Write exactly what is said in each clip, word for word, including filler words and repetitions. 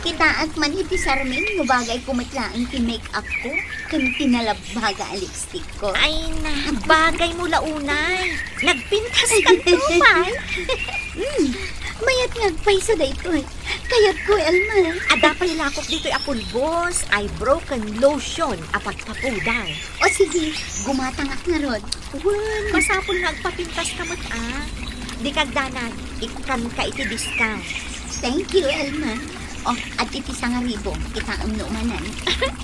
Kitaak man iti sarming no bagay ko met laeng ti make-up ko ken ti nalabbaga a lipstick ko. Ay na, bagay mo la unay. Nagpintas ka to, pay. Hmm, mayat nga agpayso daytoy. Kayat ko, Elma. Adda pay lakok ditoy a pulbos, eyebrow ken lotion a pagpapudar. O sige, gumatangak ngarud. Wen, masapul nga agpapintas ka met, a. Dika agdanag, ikkanka iti discount. Thank you, Elma. O, adda iti sangaribu, kitaem no umanan.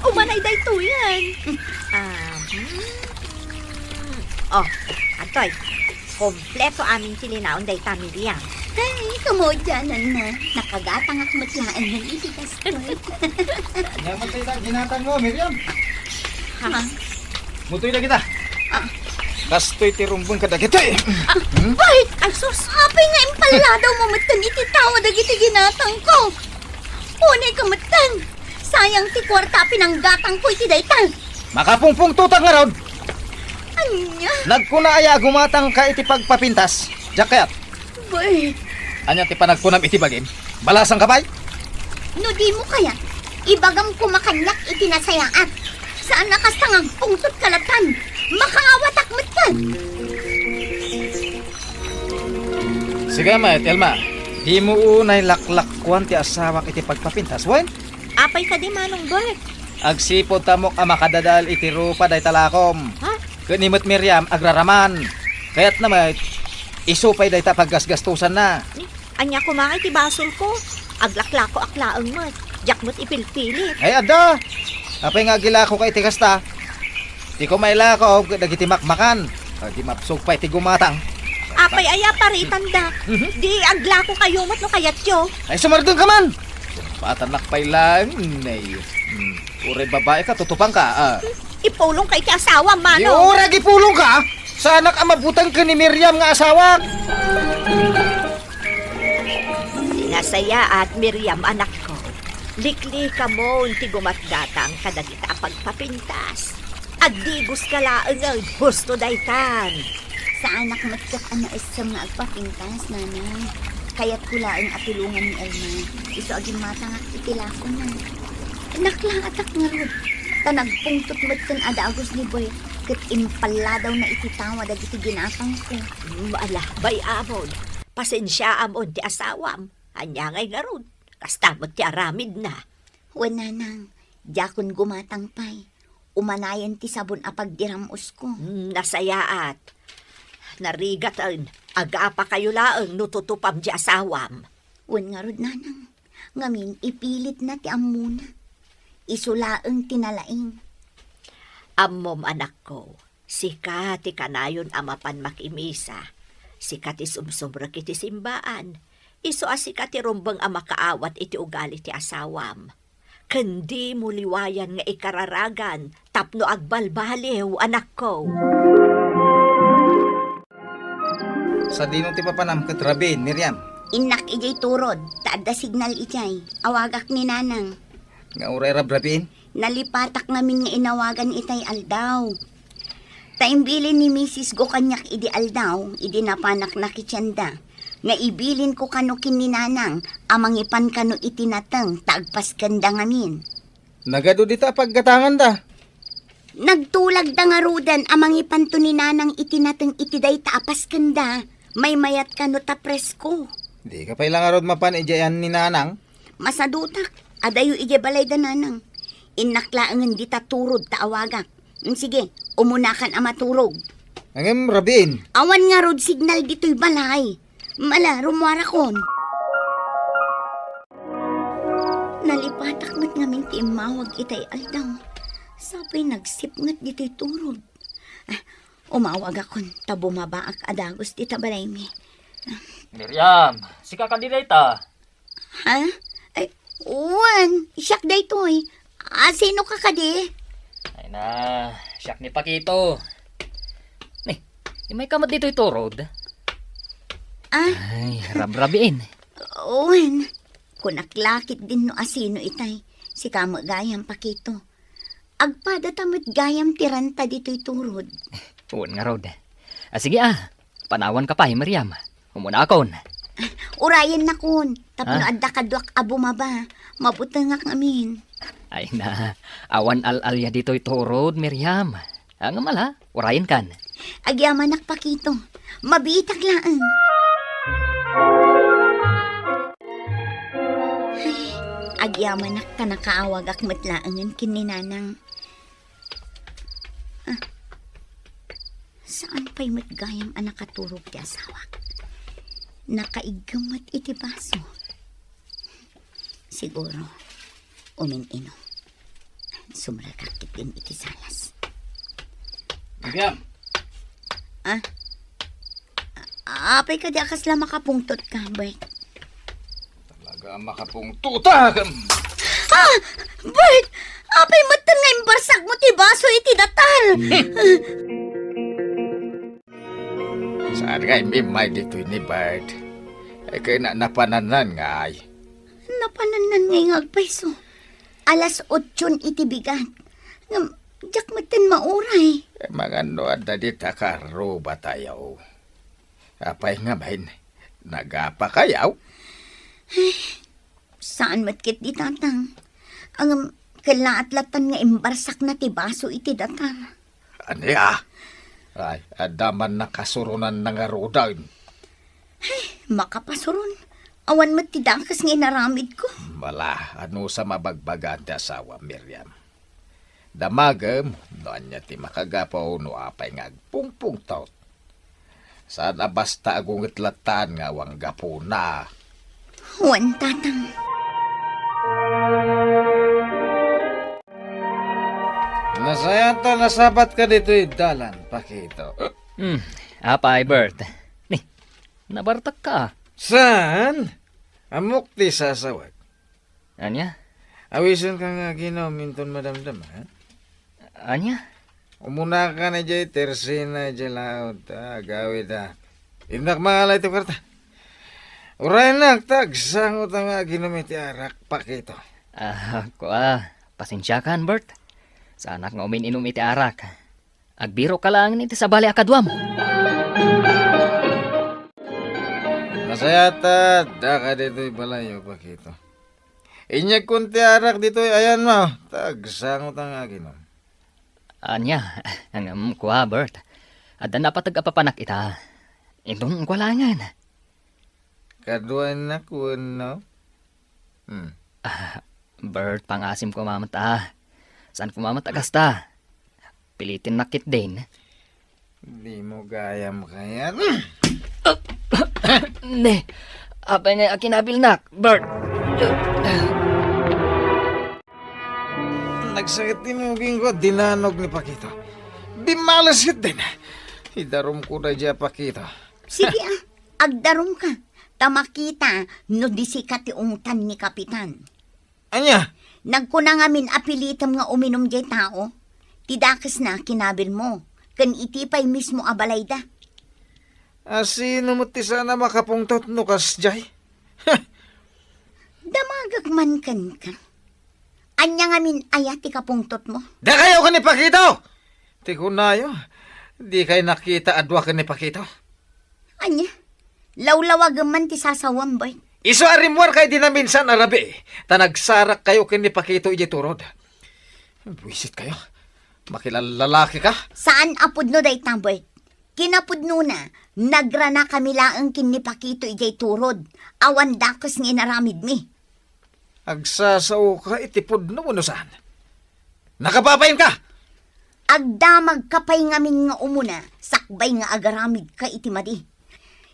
Umanay daytoyen. Ah, hmm. O, adtoy. Kompleto amin ti linaon dayta, Miriam. Ay, kamaudiananna. Nakagatangak met laeng iti kastoy. Ania man dayta ginatangmo, Miriam? Ha? Mutoy dagita. Ah. Kastoy ti rumbeng kadagiti. Ah, hmm? Ay, ay, sus! Apay nga impalladawmo metten iti tawa dagiti ginatangko? Unay ka metten. Sayang ti kuarta a pinanggatangko iti dayta. Makapungpungtotak ngarud. Ania? Nagkuna aya a gumatangka iti pagpapintas? Diak kayat. Bay. Ania ti panagkunam iti bagim? Balasangka pay? No dimo kayat, ibagam koma kaniak iti nasayaat. Saan a kasta nga agpungtotka latta. Makaawatak metten. Sige met, Elma. Dimo unay laklakkuan ti asawak iti pagpapintas, wen? Apay kadi, Manong Bert? Agsipud ta ammok a makadadael iti rupa dayta lakom. Ha? Ken ni met Miriam agraraman. Kayatna met, isu pay dayta paggasgastosanna. Ni, ania koma ngay ti basolko? Aglaklakoak laeng met. Diak met ipilpilit. Ay, adda. Apay nga agilakoka iti kasta? Ti kumailako ket dagiti makmakan. Ay, di mapsog pay ti gumatang. Apay aya paritanda? Mhm. Di aglakokayo met no kayatyo. Ay, sumardengka man! Sumpatannak pay laeng, nay. Hmm. Uray babaeka, tutupangka, a. Ipulongka iti asawam, Manong. Di uray agipulongka, saanak a mabuteng ken ni Miriam nga asawak. Sinasayaat, Miriam, anakko. Liklikamon ti gumatgatang kadagita a pagpapintas. Agdigoska laeng, husto daytan. Saanak met ket a naessem nga agpapintas, Nanang. Kayatko laeng a tulongan ni Elma. Isu a gimmatangak iti lakona. Naklaatak ngarud. Ta nagpungtot met ken a dagus ni Boy ket impalladawna iti tawa dagiti ginatangko. Mm, ala, bay-amon. Pasensiaamon ti asawam. Ania ngay ngarud? Kasta met ti aramidna. Wen, Nanang, diakon gumatang pay. Umanayen ti sabon a pagdiram-osko. Hmm, nasayaat. Narigaten, agapakayo laeng no tutupam ti asawam. Wen ngarud, Nanang, ngamin ipilitna ti ammona. Isu laeng ti nalaing. Ammom, anakko, sika ti kanayon a mapan makimisa, sika ti sumsumrek iti simbaan, isu a sika ti rumbeng a makaawat iti ugali ti asawam. Ken dimo liwayan nga ikararagan tapno agbalbaliw, anakko. Sadino ti papanam ket rabiin, Miriam? Innak idiay turod, ta adda signal idiay. Awagak ni Nanang. Nga uray rabrabiin? Nalipatak ngamin nga inawagan itay aldaw. Ta imbilin ni Misis Go kaniak idi aldaw, idi napanak nakitienda, nga ibilinko kano ken ni Nanang a mangipan kano iti nateng ta agpaskenda ngamin. Nagadu dita a paggatanganda. Nagtulagda ngaruden a mangipanto ni Nanang iti nateng iti dayta a paskenda. Maymayat kano ta presko. Dika pay la ngarud mapan idiay ni Nanang? Masadutak, adayo idiay balayda, Nanang. Innak laengen dita turod ta awagak. Mm, sige, umunakan a maturog. Ngem rabiin. Awan ngarud signal ditoy balay. Mala, rummuarakon. Nalipatak met ngamin ti immawag itay aldaw. Sapay nagsipnget ditoy turod. Ah, umawagakon ta bumabaak a dagus dita balaymi. Miriam, sika kadi dayta? Ha? Ay, wen, siak daytoy. A, sino ka kadi? Ay na, siak ni Pakito. Ni, imayka met ditoy turod? Ah? Ay, rabrabiin. Wen, kunak lakit din no asino itay. Sika met gayam, Pakito. Agpadata met gayam ti ranta ditoy turod. Wen ngarud. A, sige a, panawanka pay, Miriam. Umunakon. Urayennakon, tapno Ah? adda kaduak a bumaba. Mabutengak ngamin. Ay na, awan al-alia ditoy turod, Miriam. Ngem ala, urayenkan. Agyamanak, Pakito. Mabiitak laeng. Ay, agyamanak ta nakaawagak met laengen ken ni Nanang. Ah, saan pay met gayam a nakaturog ti asawak? Nakaiggem met iti baso. Siguro, umin-inom. Sumrekak ketdin iti salas. Miriam! Ah? Apay kadi a kasla makapungtot ka, Bert? Talaga a makapungtotak! Ah! Bert! Apay met nga imbarsak mo ti baso iti datar? Saan nga immay ditoy ni Bert? Ay, kay na-, napanannan ngay. Napanannan ngay nga agpayso. Alas otson iti bigat. Ngem, diak metten mauray. Eh, mangano adda dita karro batayo? Apay ngamin, nagapakayaw? Saan met ketdi, Tatang. Ngem, kellaat lattan nga imbarsakna ti baso iti datar. Ania? Ay, adda man nakasurunanna ngaruden. Ay, makapasuron. Awan met ti dakes nga inaramidko. Mala, anusam a bagbagaan ti asawam, Miriam? Damagem no ania ti makagapu no apay nga agpungpungtot. Saan a basta agunget lattan nga awan gapuna. Wen, Tatang. Nasayaat ta nasabatka ditoy dalan, Pakito. Hmm, apay, Bert? Ni, nabartakka. Saan? Ammok ti sasawek. Ania? Awisenka nga aginom inton madamdama, ha? Ania? Umunaka idiay tersena idiay laud, ta agawid, a. Innak mangala iti kuarta. Urayennak, ta agsangotan nga aginom iti arak, Pakito. Ah, kua, pasensiakan, Bert. Saanak nga umin-inom iti arak. Agbirokka laeng iti sabali a kaduam. Nasayaat ta addaka ditoy balayyo, Pakito. Inyegkon ti arak ditoy ayanmo, ta agsangotan nga aginom. Ania, ngem kua, Bert. Adda napateg a papanak ita. Inton kua laengen. Kaduaennak wenno? Hmm. Ah, Bert, pangasim koma met, a. Saan koma met a kasta? Pilitennak ketdin. Dimo gayam kayat. Ne, apay nga akinabilnak, Bert? Nagsakit ti mugingko, dinanog ni Pakito. Bimmales ketdin. Idarumko daydiay a Pakito. Sige, a, agdarumka. Ta makita no di sika ti ungtan ni Kapitan. Ania? Nagkuna ngamin a pilitem nga uminum diay tao. Ti dakesna, kinabilmo. Ken iti pay mismo a balayda. A, sino met ti saan a makapungtot no kasdiay? Damagek man kenka. Ania ngamin aya ti kapungtotmo? Dakayo ken ni Pakito! Ti kunayo, dikay nakita a dua ken ni Pakito. Ania? Lawlawagem man ti sasawam, Bert. Isu a rimmuarkayo idi naminsan a rabii, ta nagsarakkayo ken ni Pakito idiay turod. Buisitkayo. Makilallalakika? Saan a pudno dayta, Bert. Kinapudnona, nagranakami laeng ken ni Pakito idiay turod. Awan dakes nga inaramidmi. Agsasaoka iti pudno wenno saan? Nakababainka! Agdamagka pay ngamin nga umuna, sakbay nga agaramidka iti madi.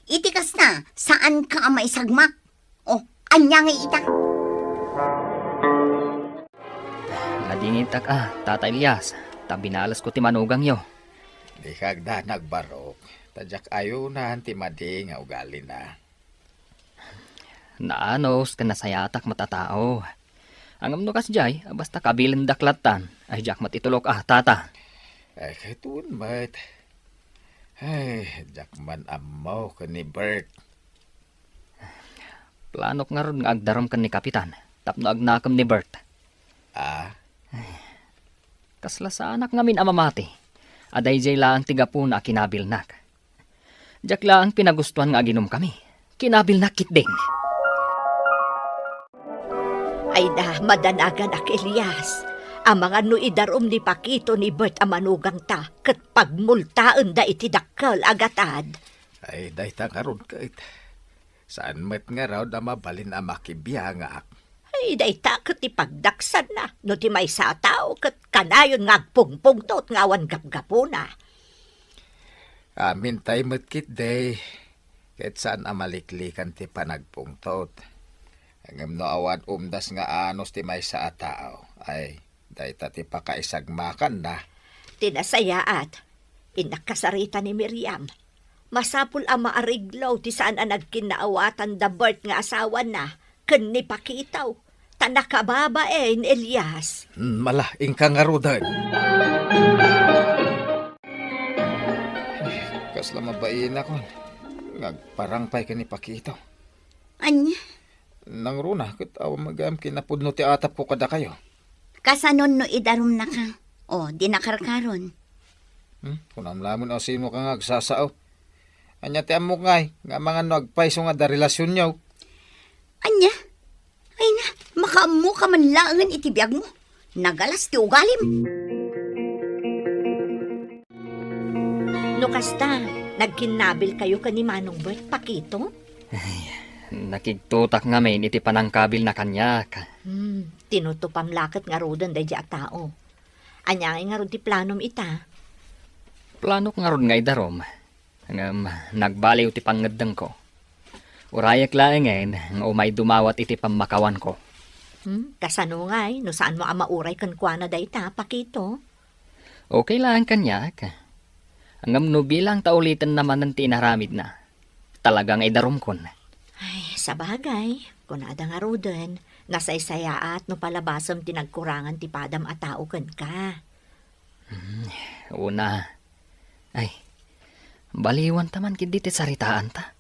Iti kasta, saanka a maisagmak. O, ania ngay ita? Nadingitak a, Tata Elias, ta binalesko ti manugangyo. Dika agdanag, barok, ta diak ayunan ti madi nga ugalina. Naanus ken nasayatak met a tao. Ngem no kasdiay, basta kabilendak lattan, ay diak met itulok a, Tata. Ay, ket wen met. Ay, diak man ammo ken ni Bert. Planok ngarud nga agdarum ken ni Kapitan tapno agnakem ni Bert. Ah? Kasla saanak ngamin a mamati a daydiay laeng ti gapuna a kinabilnak. Diak laeng pinagustuan nga aginumkami. Kinabilnak ketdin. Ay na, madanaganak, Elias. Amangan no idarum ni Paquito ni Bert a manugangta ket pagmultaenda iti dakkel a gatad. Ay, dayta ngarud ket saan met ngarud a mabalin a makibiangak. Ay, dayta ket ti pagdaksanna. No ti maysa a tao ket kanayon nga agpungpungtot nga awan gapgapuna. Amintay met ketdi, ket saan a maliklikan ti panagpungtot. Ngem no awan umdas nga anus ti maysa a tao, ay, dayta ti pakaisagmakanna. Ti nasayaat, innak kasarita ni Miriam. Masapul a maareglo ti saan a nagkinnaawatan da Bert nga asawana ken ni Paquito, ta nakababain, Elias. Hmm, ala, inka ngaruden. Kasla mabainakon nga agparang pay ken ni Paquito. Ania? Nangruna, ket awan met gayam kinapudno ti atapko kadakayo. Kasanon no idarumnaka? O, di nakarkaron. Hmm? Kunam lamen a sinoka nga agsasao. Ania ti ammok ngay, nga amangan no agpayso nga adda relasionyo? Ania? Ay na, makaammoka man laeng iti biagmo. Nagalas ti ugalim. No kasta, nagkinnabilkayo ken ni Manong Bert, Paquito? Ay, nakigtotak ngamin iti panangkabilna kaniak. Hmm, tinutupam la ket ngaruden daydiay a tao. Ania ngay ngarud ti planom ita? Planok ngarud nga idarum. Ngem nagbaliw ti pangngeddengko. Urayek laengen nga umay dumawat iti pammakawanko. Hmm, kasano ngay no saanmo a mauray kenkuana dayta, Paquito? Okay laeng kaniak. Ngem no bilang ta ulitenna manen ti inaramidna, talaga nga idarumkon. Ay, sabagay, kunada ngaruden, nasaysayaat no palabasem ti nagkurangan ti padam a tao kenka. Hmm, una. Ay, baliwanta man ketdi ti saritaanta.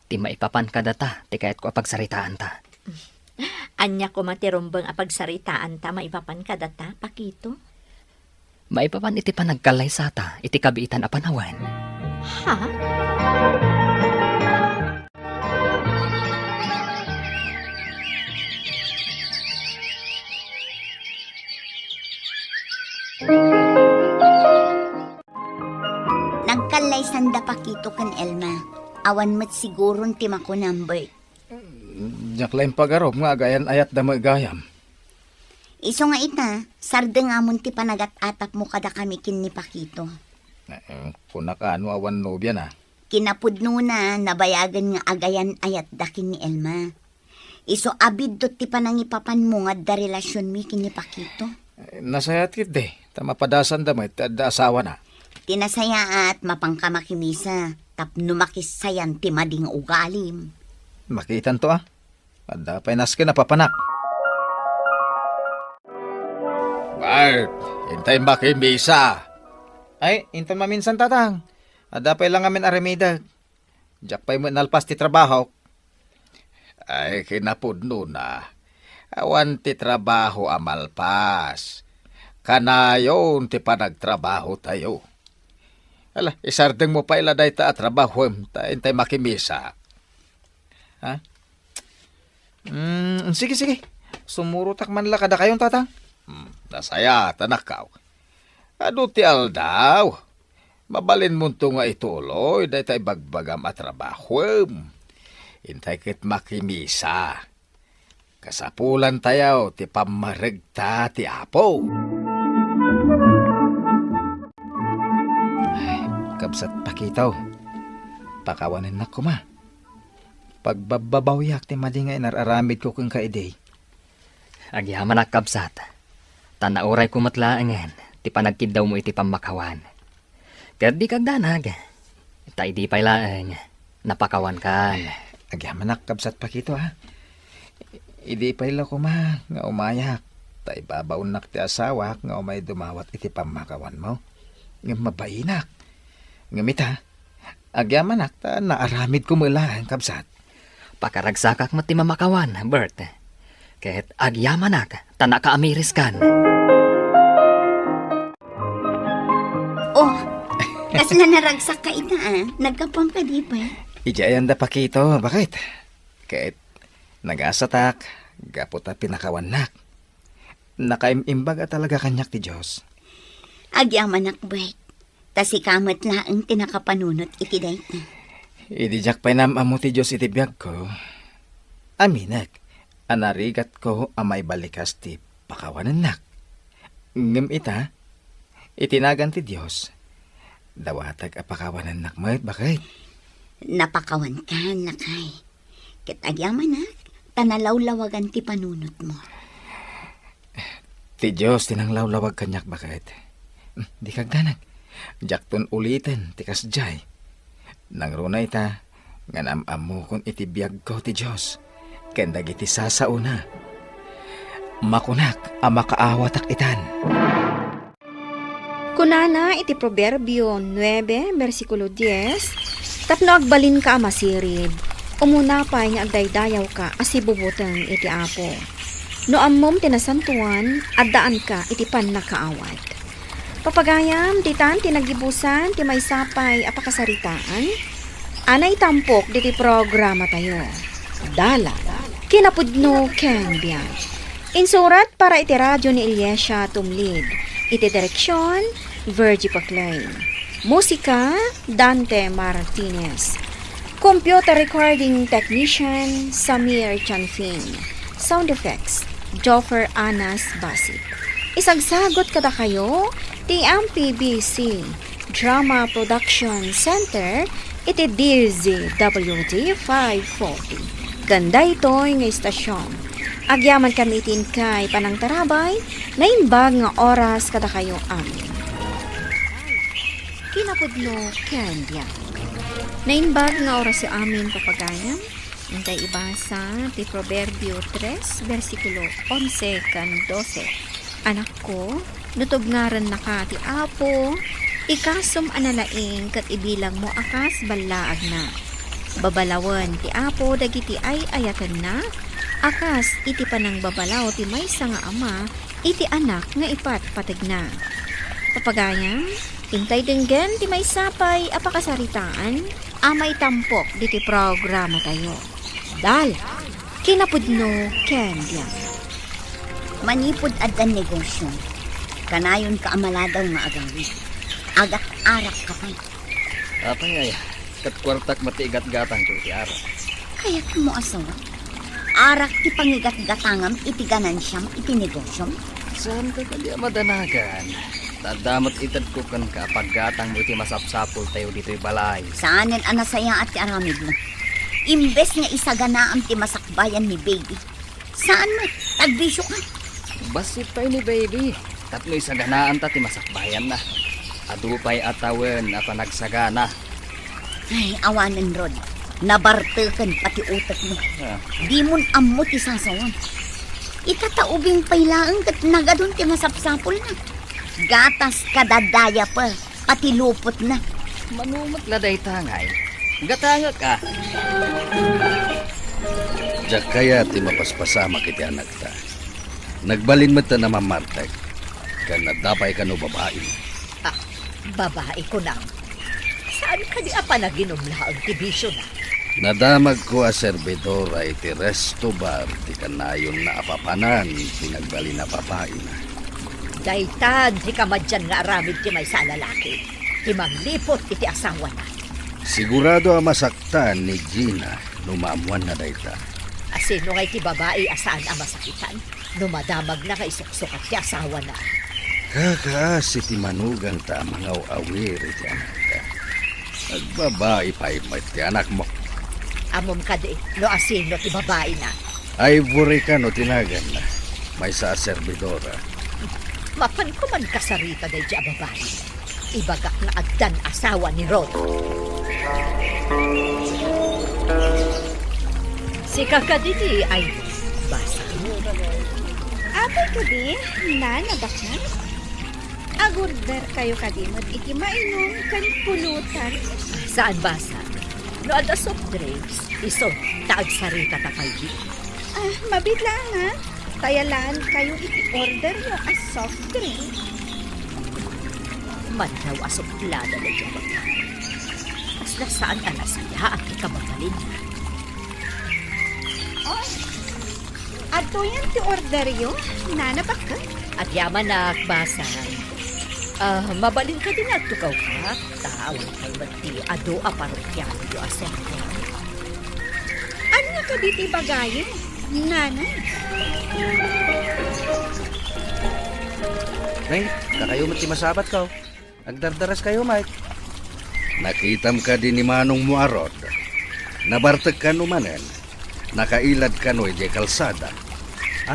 Ti maipapan kadata ti kayatko a pagsaritaanta. Ania koma ti rumbeng a pagsaritaanta maipapan kadata, Paquito? Maipapan iti panagkallaysata iti kabiitan a panawen. Ha? Nagkallaysanda Paquito ken Elma. Awan met siguron ti makunam, Bert. Diak la impagarup nga agayan-ayatda met gayam. Isu nga ita, sardengamon ti panagat-atapmo kadakami ken ni Paquito. Eh, kunak a no awan nobiana. Kinapudnona, nabayagen nga agayan-ayatda ken ni Elma. Isu a biddut ti panangipapanmo nga adda relasionmi ken ni Paquito. Eh, nasayaat ketdi, ta mapadasanda met ti adda asawana. Ti nasayaat, mapanka makimisa, tapno makisayan ti madi nga ugalim. Makitanto, a. Adda pay nasken a papanak. Bert, intay makimisa. Ay, inton maminsan, Tatang. Adda pay la ngamin aramidek. Diak pay met nalpas ti trabahok. Ay, kinapudnona, awan ti trabaho a malpas. Kanayon ti panagtrabahotayo. Ala, isardengmo pay la dayta a trabahoem, ta intay makimisa. Ha? Mm, sige, sige. Sumurotak man la kadakayon, Tatang. Hmm, nasayaat, anakko. Adu ti aldaw. Mabalinmonto nga ituloy dayta ibagbagam a trabahoem. Intay ket makimisa. Kasapulantayo ti pammaregta ti Apo. Ay, kabsat Paquito, pakawanennak koma. Pagbabbabawiak ti madi nga inar-aramidko kenka idi. Agyamanak, kabsat. Ta naurayko met laengen ti panagkiddawmo iti pammakawan. Ket dika agdanag. Ta idi pay laeng, napakawankan. Agyamanak, kabsat Paquito, a. Idi pay la koma nga umayak, ta ibabaonnak ti asawak nga umay dumawat iti pammakawanmo. Ngem mabainak. Ngem ita, agyamanak ta naaramidko met laeng, kabsat. Pakaragsakak met ti mamakawan, Bert. Ket agyamanak ta nakaamiriskan. Oh, kasla naragsakka ita, a. Naggapuam kadi pay? Idiay anda pakito, baket? Ket nagasatak gapu ta pinakawannak. Nakaim-imbag a talaga kaniak ti Dios. Agyamanak, Bert. Ta sika met laeng ti nakapanunot iti dayta. Idi diak pay naam-ammo ti Dios iti biagko, aminek a narigatko a maibalikas ti pakawanennak. Ngem ita, iti nagan ti Dios, dawatek a pakawanennak met, baket. Napakawankan, lakay. Ket agyamanak, ta nalawlawagan ti panunotmo. Ti Dios ti nanglawlawag kaniak, baket. Dika agdanag. Diakton uliten ti kasdiay. Nangruna ita nga naam-ammokon iti biagko ti Dios ken dagiti sasaona. Makunak a makaawatak itan. Kunana iti Proverbio nuebe, bersikulo dies, "Tapno agbalinka a masirib, umuna pay nga agdaydayawka a sibubuteng iti Apo. No ammom ti nasantoan, addaanka iti pannakaawat." Papagayam, ditan ti naggibusan ti maysa pay a pakasaritaan a naitampok diti programatayo. Dalan, kinapudno ken biag. Insurat para iti radio ni Eliasia Tumlid. Iti direksion, Virgie Paclay. Musika, Dante Martinez. Computer recording technician, Samir Chanfin. Sound effects, Joffer Anas Basip. Isagsagot kadakayo ti M P B C Drama Production Center iti D Z W D five forty. Ken daytoy nga istasyon, agyaman kami iti inkay panangtarabay, naimbag nga oras kadakayo amin. Kinapudno ken biag. Naimbag nga oras amin, papagayam. Intay ibasa ti Proverbio tres, bersikulo onse ken dose. Anakko, no tubngarennaka ti Apo, ikasom a nalaing ket ibilangmo a kas ballaagna. Babalawen ti Apo dagiti ay-ayatenna, a kas iti panangbabalaw ti maysa nga ama iti anak nga ipatpategna. Papagayam, intay denggen ti maysa pay a pakasaritaan a maitampok diti programatayo. Dal, kinapudno ken biag. Manipud addan negosyo, kanayonka a maladaw nga agawid. Agat-arakka pay. Apay aya, ket kuartak met ti igatgatangko iti arak. Kayatmo a sawen, arak ti pangigatgatangam iti ganansiam iti negosyom? Saanka kadi a madanagan? Ta adda met itedko kenka a paggatangmo iti masapsapultayo ditoy balay. Saanen a nasayaat ti aramidmo. Imbes nga isaganaam ti masakbayan ni Baby, saan met, tagbisioka. Bassit pay ni Baby tapno isaganaanta ti masakbayanna. Adu pay a tawen a panagsagana. Ay, awanen, Rod. Nabarteken pati utekmo. Ah. Dimon ammo ti sasawan. Ita ta ubing pay laeng ket nagadun ti masapsapulna. Gatas kada diaper, pati lupotna. Mano met la dayta ngay? Gatangek a. Diak kayat ti mapaspasamak iti anakta. Nagbalin met a mammartek. Ken adda pay kano babaina. Ah, babai, kunam. Saan kadi a panaginum laeng ti bisiona? Nadamagko a serbidora iti resto bar ti kanayonna a papanan ti nagbalin a babaina. Daytan ti kamadian nga aramid ti maysa a lalaki, ti mangliput iti asawana. Sigurado a masaktan ni Gina no maammuanna dayta. A sino ngay ti babai a saan a masakitan? No madamagna nga isuksukat ti asawana. Kakaasi ti manuganta a mangaw-awir iti anakta. Agbabai pay met ti anakmo. Ammom kadi no asino ti babaina? Ivory kano ti naganna. Maysa a serbidora. Mapanko man kasarita daydi a babai. Ibagak nga addan asawa ni Rod. Sika kadi ti ay basa. Apay kadi, nana, baknang? Agorder kayo kadi met iti mainum ken pulutan? Saan basa? No adda soft drinks, isu ta agsarita ta kaydi. Ah, mabiit laeng, ha? Tayalaan kayo iti order yo a soft drink. Mandaw a suplada daydi a baknang. Kasla saan a nasayaan ti kababalinna. Oy, adtoyen ti orderyo, Nana Bakket? Agyamanak, Basang. Ah, mabalin kadi nga agtukawka? Ta awan pay met ti adu a parokiayo a serbi. Ania kadi ti ibagayo, Nana? Nay, dakayo met ti masabatko. Agdardaras kayo, Mike. Nakitam kadi ni manongmo a Rod? Nabartek kano manen? Nakailad kano idiay kalsada? Ha?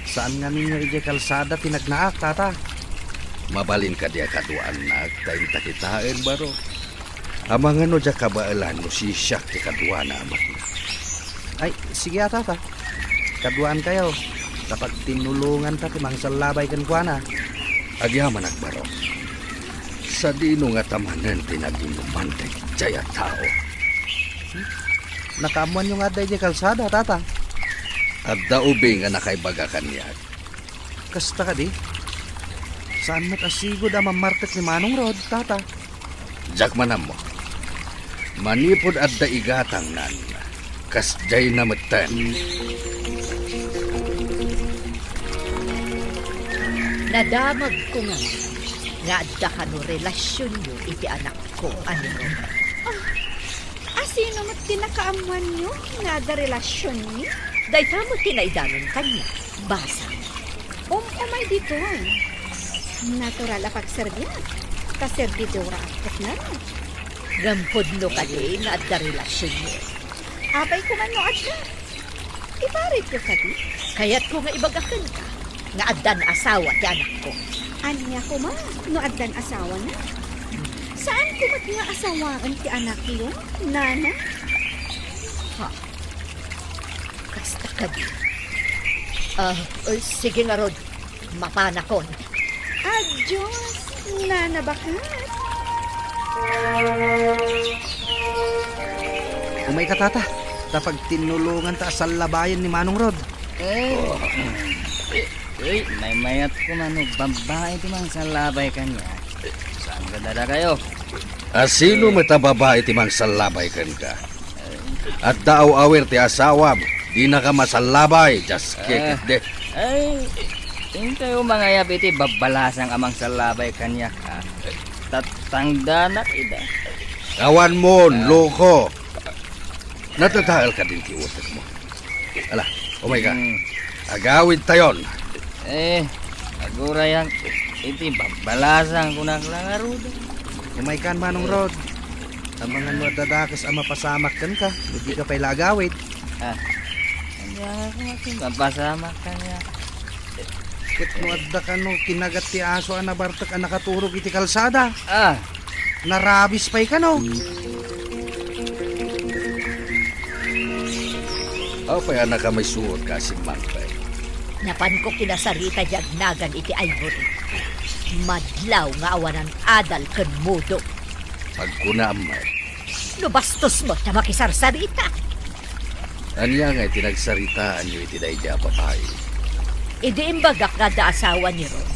Saan ngamin nga idiay kalsada ti nagnaak, Tata? Mabalin kadi a kaduaannak ta inta kitaen baro? Amangan no diak kabaelan no siak ti kaduana a magna. Ay, sige a, Tata. Kaduaankayo, ta pagtinnulonganta ti mangsallabay kenkuana. Agyamanak baro. Sadino ngata manen ti nag-inuman daydiay a tao? Nakaammoanyo nga adda idiay kalsada, Tata. Adda ubing a nakaibaga kaniak. Kasta kadi? Saan met a sigud a mammartek ni Manong Rod, Tata? Diak man ammo. Manipud adda igatangnan, kasdiayna metten. Nadamagko ngamin nga adda kano relasionyo iti anakko a ni Rod. Ah, asino met ti nakaammoanyo nga adda relasionmi? Dayta met ti naidanon kaniak, Basang. Um-umay ditoy. Natural a pagserbiak, ta serbidoraak ket ngarud. Ngem pudno kadi nga adda relasionyo? Apay koma no adda? Iparityo kadi? Kayatko nga ibaga kenka nga addan asawa ti anakko. Ania koma no addan asawana? Saanko met nga asawaen ti anakyo, Nana? Ha? Kasta kadi. Ah, eh, sige ngarud. Mapanakon. Adios, Nana Bakket. Umayka, Tata, ta pagtinnulonganta a sallabayen ni Manong Rod. Eh, eh, eh, maymayat koma no babai ti mangsallabay kaniak. Saan nga dada kayo? Asino met a babai ti mangsallabay kenka? Adda aw-awir ti asawam, dinaka masallabay, just kick it, de. Ay, inkayo mangayab iti babbalasang a mangsallabay kaniak, ha? Tatangdanak ida. Awan mon, loko. Natatael ka din ti utek mo. Ala, umay ka. Hmm. Agawid tayon. Eh, agurayan iti babbalasang kunak lang aruda. Umay kan, Manong Rod. Amangan no adda dakes a mapasamak kenka, no di ka pay la agawid. Ah. Ania nga mapasamak kaniak? Ket no adda kano kinagat ti aso a nabartek a nakaturog iti kalsada. Ah. Narabis pay kano. Apay a nakamaisuot ka a simmangpet? Napanko kinasarita diay agnagan iti Ivory. Madlaw nga awanan adal ken mudo. Agkunaam met. No bastos met ta makisarsarita. Ania ngay ti nagsaritaanyo iti daydiay a babai? Idi imbagak nga adda asawa ni Rod,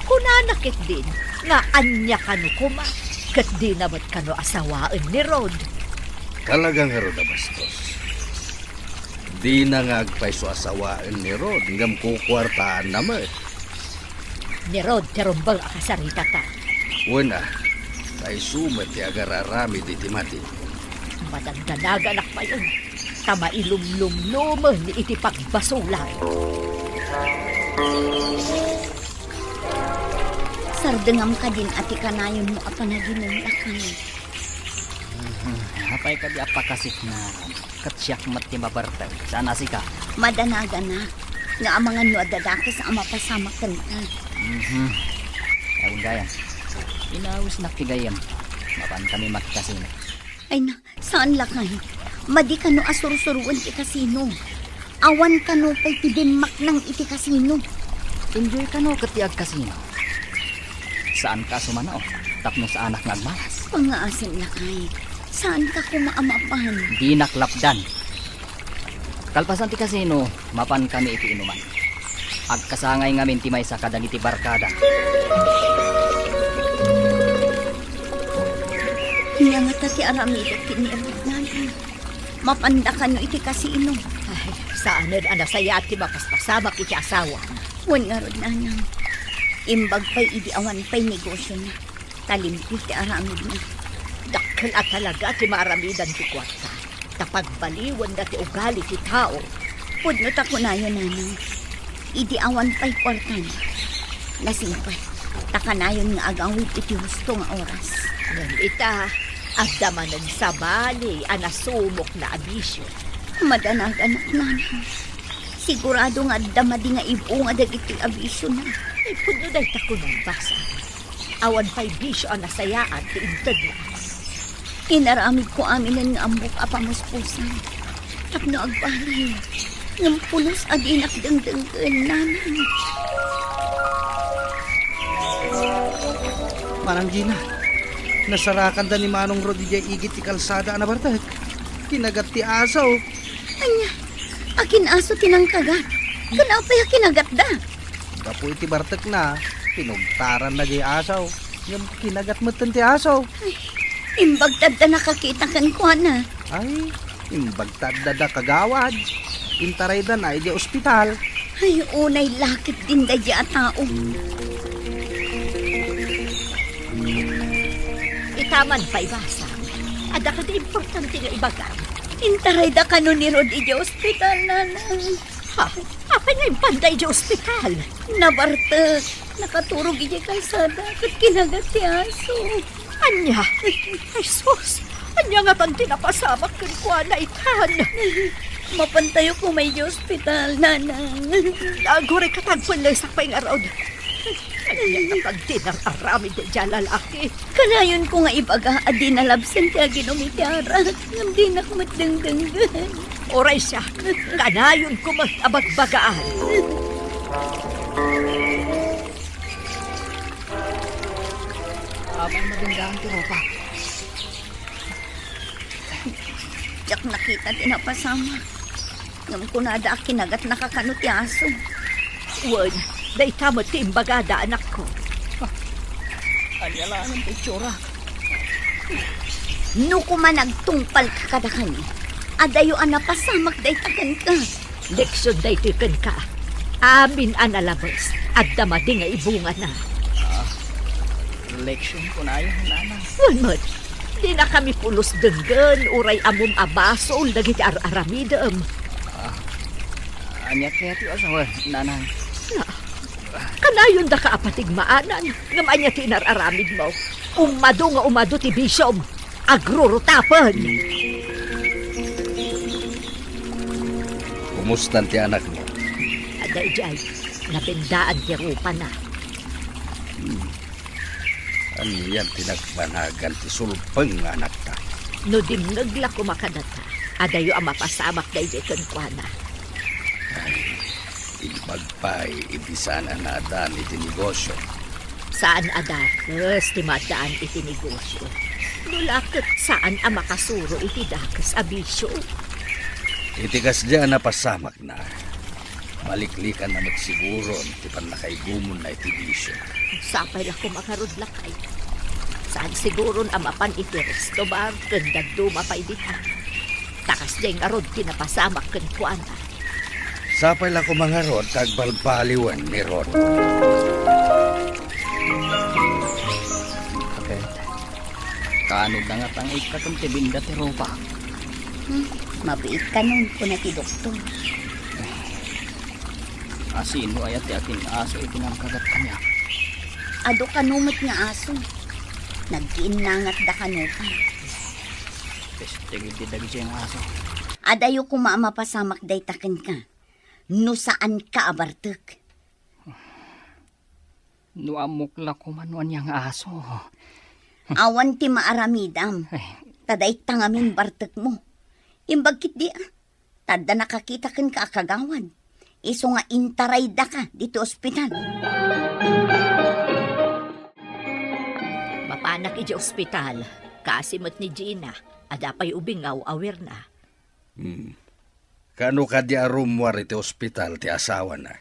kunana ketdin nga ania kano koma, ket dina met kano asawaen ni Rod. Talaga ngarud a bastos. Dina nga agpayso a sawaen ni Rod, ngem kukuartaanna met. Ni Rod ti rumbeng a kasarita ta. Wen a, ta isu met ti agararamid iti mati. Madandanaganak payen, ta mailumlumlumen iti pagbasolak. Sardengam kadin a ti kanayonmo a panaginum, lakay. Apay kadi a pakasiknaan? Ket siak met ti mabartek, saan a sika. Madanaganak nga amangan no adda dakes a mapasamak kenka. Mhm. Awan gayam. Inawisnak ti gayyem. Mapankami magkasino. Ay na, saan lakay. Madi kano a sursuroen ti kasino. Awan kano pay ti bimmaknang iti kasino. Enjoy kano ket ti agkasino. Saanka a sumano tapno saanak nga agmalas. Pangngaasim lakay. Saanka koma a mapan. Dinak lapdan. Kalpasan ti kasino, mapankami iti inuman. Agkasangay ngamin ti maysa kadagiti barkada. Ania ngata ti aramidek ken ni Rod, nanang? Mapanda kano iti kasino? Ay, saanen a nasayaat ti mapaspasamak iti asawa. Wen ngarud, nanang, imbag pay idi awan pay negosiona, ta limpio ti aramidna. Dakkel a talaga ti maaramidan ti kuarta, ta pagbaliwenda ti ugali ti tao. Pudno ta kunayo, nanang, idi awan pay kuartana, nasingpet ta kanayon nga agawid iti husto nga oras. Ngem ita, adda manen sabali a nasumokna a bisio. Madanaganak, nanang. Sigurado nga adda madi nga ibunga dagiti a bisiona. Ay, pudno dayta kunam, basa. Awan pay bisio a nasayaat ti intedna. Inaramidko aminen nga ammok a pamuspusan tapno agbaliw. Ngem pulos a dinak dengdenggen, nanang. Manang Gina, nasarakanda ni Manong Rod idiay igid ti kalsada a nabartek. Kinagat ti aso. Ania? Akin aso ti nangkagat? Ken apay a kinagatda? Gapu iti bartekna, pinugtaranna diay aso. Ngem kinagat metten ti aso. Ay, imbag ta adda nakakita kenkuana. Ay, imbag ta adda da kagawad. Intaraydana idiay ospital. Ay, unay lakip din daydiay a tao. Ita man pay, basa. Adda kadi importante nga ibagam? Intarayda kano ni Rod idiay ospital, nanang. Ha? Apay nga impanda idiay ospital? Nabartek. Nakaturog idiay kalsada ket kinagat ti aso. Ania? Ay, sus! Ania ngatan ti napasamak kenkuana itan? Mapantayo koma idiay ospital, nanang. Aguray ka ta agpellesak pay ngarud. Ania ngatan ti nar-aramid daydiay a lalaki? Kanayonko nga ibaga a di nalabsen ti aginum iti arak, ngem dinak met dengdenggen. Uray siak, kanayonko met a bagbagaan. Apay a madengdaan ti rupak? Diak nakita ti napasamak. Ngem kunada a kinagatnaka kano ti aso. Wen, dayta met ti imbagada, anakko. Ania la nen ti itsurak? No koma nagtungpalka kadakami, adayo a napasamak dayta kenka. Leksion daytoy kenka. Amin a nalabes, adda madi nga ibungana. Ah, leksion kunayo, nanang. Wen met, dinakami pulos denggen uray ammom a basol dagiti ar-aramidem. Ah, ania kaya ti asawa, nanang? Na, kanayondaka a patigmaanan, ngem ania ti inar-aramidmo? Umado nga umado ti bisiom. Agrurutapen! Kumustan ti anakmo? Adda idiay, nabendaan ti rupana. Hmm. Anian ti nagbanagan ti sulpeng nga anakta? No dimngeg la koma kadata, adayo a mapasamak daydiay kenkuana. Ay, imbag pay iti saan a naadaan iti negosio. Saan a dakes ti maadaan iti negosio. No la ket saan a makasuro iti dakes a bisio. Iti kasdi a napasamakna, maliklikanna met siguron ti pannakaigumonna iti bisio. Sapay la koma ngarud, lakay. Saan siguron a mapan iti resto bar ken dadduma pay dita. Ta kasdiay ngarud ti napasamak kenkuana. Sapay la koma ngarud ta agbalbaliwen ni Rod. Kapet, kaanodna nga tang ikkatem ti benda ti rupak. Hmm, mabiit kanon, kuna ti doktor. Asino aya ti akin-aso iti nangkagat kaniak? Adu kano met nga aso. Nagkiinnangatda kano pay. Testig iti dagiti nga aso. Adayo koma a mapasamak dayta kenka, no saanka a bartek. No ammok la koma no ania nga aso. Awan ti maaramidam. Ay. Ta dayta ngamin bartekmo. Imbag ketdi a, ta adda nakakita kenka a kagawad. Isu nga intaraydaka ditoy ospital. Mapanak idiay ospital, kaasi met ni Gina, adda pay ubing nga aw-awirna. Hmm. Kano kadi a rummuar iti ospital ti asawana?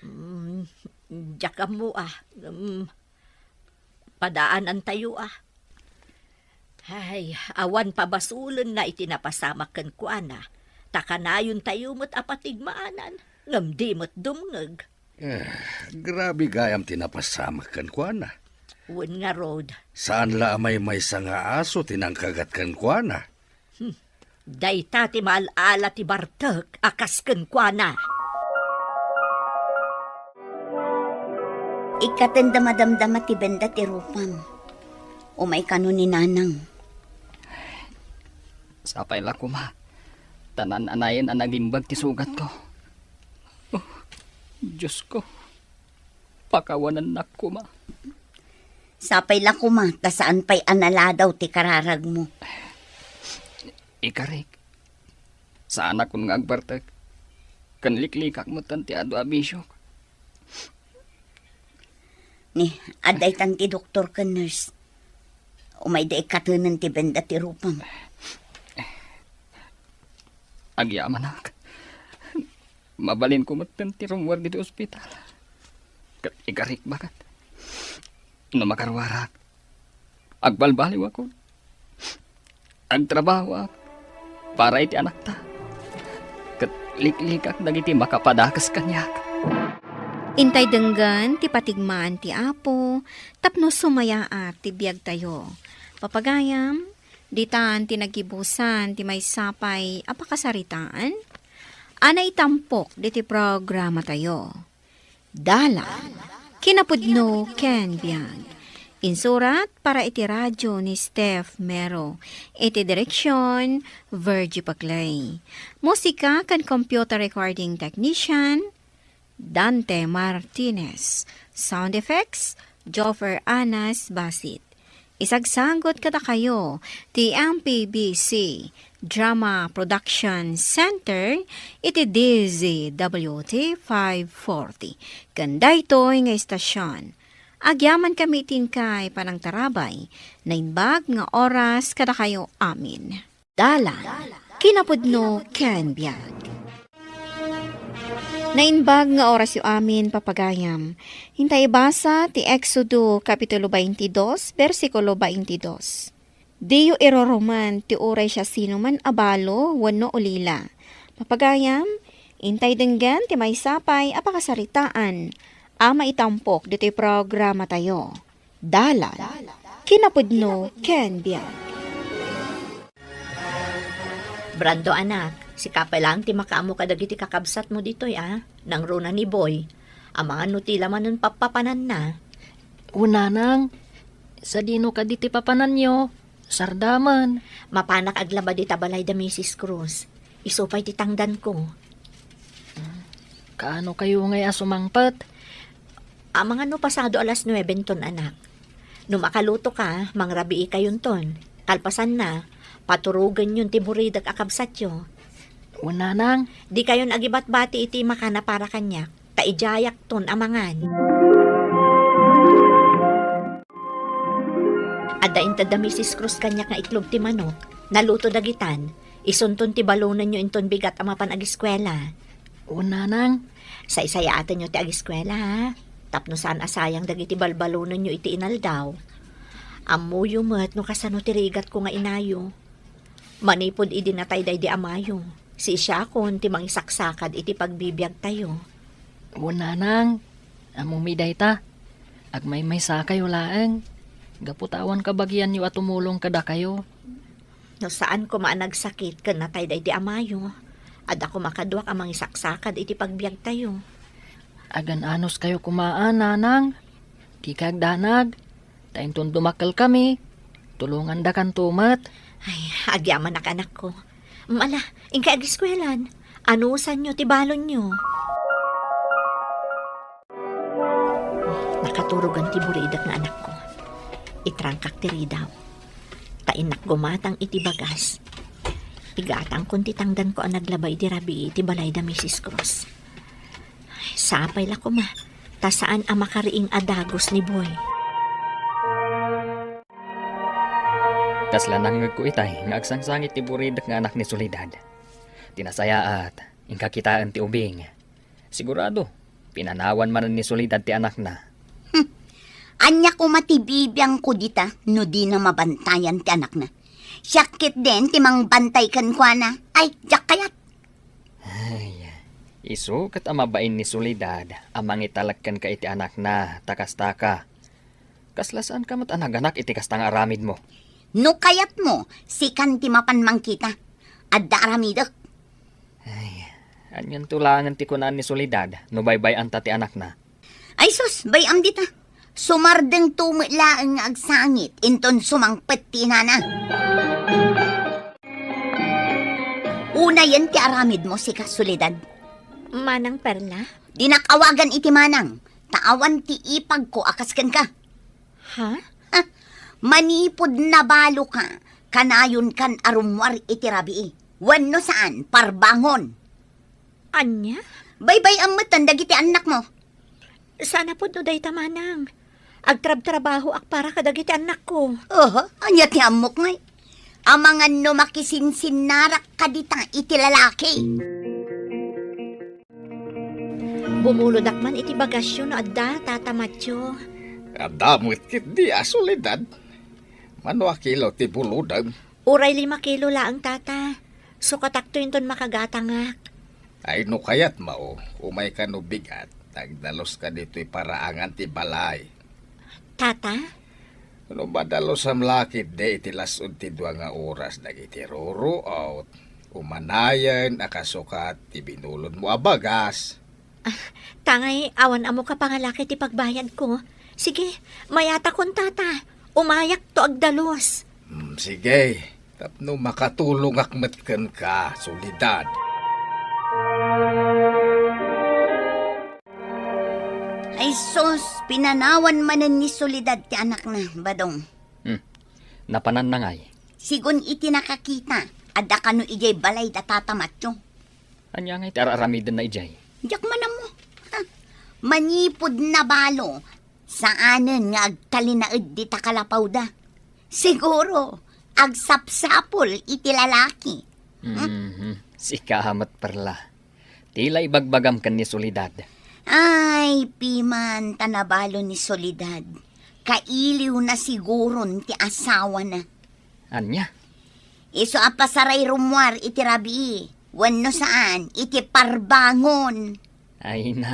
Hmm, diak ammo a. Hmm, padaanantayo a. Ay, awan pabasolenna iti napasamak kenkuana. Ta kanayontayo met a patigmaanan, ngem di met dumngeg. Eh, grabe gayam ti napasamak kenkuana. Wen ngarud. Saan la a maymaysa nga aso ti nangkagat kenkuana. Hmm. Dayta ti maal-ala ti bartek a kas kenkuana. Ikkaten da madamdama ti benda ti rupam. Umay kano ni Nanang. Sapay la koma, ta naan-anayen a nagimbag ti sugatko. Oh, Diosko, pakawanennak koma. Sapay la koma, ta saan pay a naladaw ti kararagmo. Ikarik, saanakon nga agbartek. Ken liklikak metten ti adu a bisiok. Ni, adda itan ti doktor ken nurse. Umayda ikkatenen ti benda ti rupam. Agyamanak. Mabalinko metten ti rummuar ditoy ospital. Ket ikarik baket. No makaruarak, agbalbaliwakon. Agtrabahoak para iti anakta. Ket liklikak dagiti makapadakes kaniak. Intay denggen ti patigmaan ti Apo tapno sumayaat ti biagtayo. Papagayam, ditan ti naggibusan ti maysa pay a pakasaritaan a naitampok diti programatayo. Dalan, kinapudno ken biag. Insurat para iti radio ni Steph Mero. Iti direksyon, Virgie Paclay. Musika ken computer recording technician, Dante Martinez. Sound effects, Joffer Anas Basit. Isagsagut kadakayo ti M P B C Drama Production Center iti D Z W T five forty. Ken daytoy nga istasyon, agyamankami iti inkay panangtarabay, naimbag nga oras kadakayo amin. Dalan, kinapudno ken biag. Naimbag nga orasyo amin, papagayam. Intay ibasa ti Exodo, Kapitulo twenty-two, bersikulo twenty-two. Diyo irurumen ti uray siasinoman a balo wenno ulila. Papagayam, intay denggen ti maysa pay a pakasaritaan a maitampok ditoy programatayo. Dalan, kinapudno ken biag. Brando, anak, sika pay laeng ti makaammo kadagiti kakabsatmo ditoy, a? Nangruna ni Boy. Amangan no ti la manen pappapananna. O, nanang, sadino kadi ti papananyo? Sardamen. Mapanak aglaba dita balay da Misis Cruz. Isu pay ti tangdanko. Kaano kayo ngay a sumangpet? Amangan no pasado alas nuebe ton, anak. No makaluto ka, mangrabii kayonton. Kalpasanna, paturogenyon ti buridak a kabsatyo. O, nanang. Di kayon agibatbati iti makana para kaniak, ta idiayakton a mangan. Adda inted da Misis Cruz kaniak nga itlog ti manok. Naluto dagitan. Isunton ti balonenyo inton bigat a mapan agiskuela. O, nanang. Saysayaatenyo ti agiskuela, ha? Tapno saan a sayang dagiti balbalonenyo iti inaldaw. Ammoyo met no kasano ti rigatko nga inayo. Manipud idi natay daydi amayo, siisiakon ti mangisaksakad iti pagbibiagtayo. Wen, nanang, ammomi dayta. Agmaymaysakayo laeng, gapu ta awan kabagianyo a tumulong kadakayo. No saan koma a nagsakit ken natay daydi amayo, adda koma kaduak a mangisaksakad iti pagbiagtayo. Agan-anuskayo koma a, nanang. Dika agdanag. Ta inton dumakkelkami, tulongandakanto met. Ay, agyamanak, anakko. Ala, inka agiskuelan. Anusanyo ti balonyo. Nakaturogan ti buridak nga anakko. Itrangkak ti ridaw. Ta innak gumatang iti bagas. Igatangkon ti tangdanko a naglaba idi rabii iti balay da Misis Cruz. Sapay la koma, ta saan a makariing a dagus ni Boy. Kasla nangngegko itay nga agsangsangit ti buridak nga anak ni Soledad. Ti nasayaat, inka kitaen ti ubing. Sigurado, pinanawan manen ni Soledad ti anakna. Hmm. Ania koma ti bibiangko dita no dina mabantayan ti anakna? Siak ketdin ti mangbantay kenkuana. Ay, diak kayat. Ay, isu ket a mabain ni Soledad a mangitalek kenka iti anakna, ta kasta ka. Kasla saanka met a naganak iti kasta nga aramidmo. No kayatmo, sikan ti mapan mangkita. Adda aramidek. Ay, anianto laengen ti kunaan ni Soledad no baybay-anta ti anakna? Ay sus, bay-am dita. Sumardengto met laeng nga agsangit inton sumangpet ti inana. Unayen ti aramidmo, sika, Soledad. Manang Perla? Dinak awagan iti manang, ta awan ti ipagko a kas kenka. Ha? Ha? Manipud nabaloka, kanayonkan a rummuar iti rabii. Wenno saan, parbangon. Ania? Baybay-am metten dagiti annakmo. Saan a pudno dayta, manang. Agtrabtrabahoak para kadagiti annakko. Oho, ania ti ammok ngay? Amangan no makisinsinnarak kadita iti lalaki. Bumulodak man iti bagasyo no adda, Tata Matyo. Adda met ketdi a Soledad. Mano a kilo ti bulodem? Uray lima kilo laeng, Tata. Sukatakto inton makagatangak. Ay, no kayatmo, umayka no bigat, agdaluska ditoy paraangan ti balay. Tata? No madalosam la ketdi iti las-ud ti dua nga oras dagiti ruruot, umanayen a kasukat ti binulodmo a bagas. Ah, tangay awan ammok a pangalaki ti pagbayadko. Sige, mayatakon, Tata. Umayakto agdalus. Hmm, sige. Tapno makatulongak met kenka, Soledad. Ay sus, pinanawan manen ni Soledad ti anakna, Badong. Hmm. Napananna ngay? Sigun iti nakakita, adda kano idiay balay da Tata Matyo. Ania ngay ti ar-aramidenna idiay? Diak man ammo. Ha? Manipud nabalo, saanen nga agtalinaed dita kalapawda. Siguro, agsapsapul iti lalaki. Mhm. Sika met, Perla. Ti la ibagbagam ken ni Soledad. Ay, piman ta nabalo ni Soledad. Kailiwna siguron ti asawana. Ania? Isu a pasaray rummuar iti rabii, wenno saan, iti parbangon. Ay na,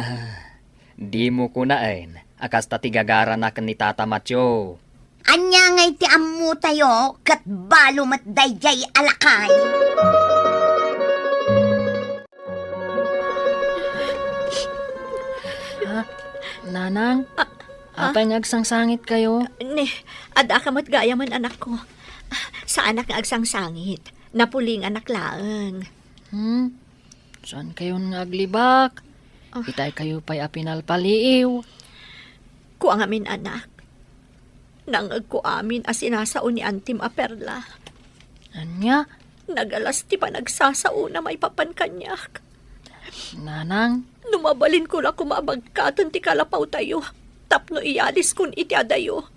dimo kunaen a kasta ti gagarana ken ni Tata Matyo. Ania ngay ti ammotayo ket balo met daydiay a lakay? Ah, Nanang, ah, apay nga agsangsangitkayo? Ni, addaka met gayamen, anakko. Saanak nga agsangsangit. Napulinganak laeng. Hmm? Saankayon nga aglibak? Ah. Itaykayo pay a pinalpaliiw. Kua ngamin, anak. Nangngegko amin a sinasao ni antim a Perla. Ania? Nagalas ti panagsasaona maipapan kaniak. Nanang? No mabalinkon la koma a bagkaten ti kalapawtayo, tapno iyaliskon iti adayo,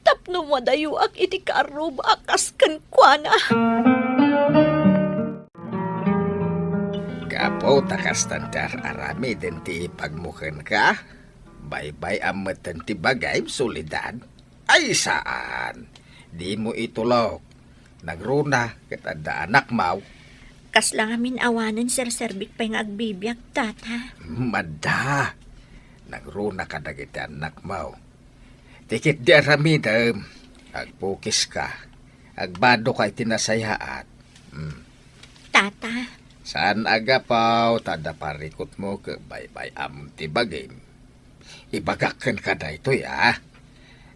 tapno madayoak iti kaarruba a kas kenkuana. Gapu ta kastan ti ar-aramiden ti ipagmo kenka, baybay-am metten ti bagim, Soledad. Ay, saan. Dimo itulok. Nagruna ket adda anakmaw. Kasla ngamin awanen serserbik pay nga agbibiag, Tata. Madda. Nagruna kadagiti annakmaw. Ti ketdi aramidem, agpukiska, agbadoka iti nasayaat. Hmm. Tata. Saan a gapu ta adda parikutmo ket baybay-am ti bagim. Ibagak kenka daytoy, a.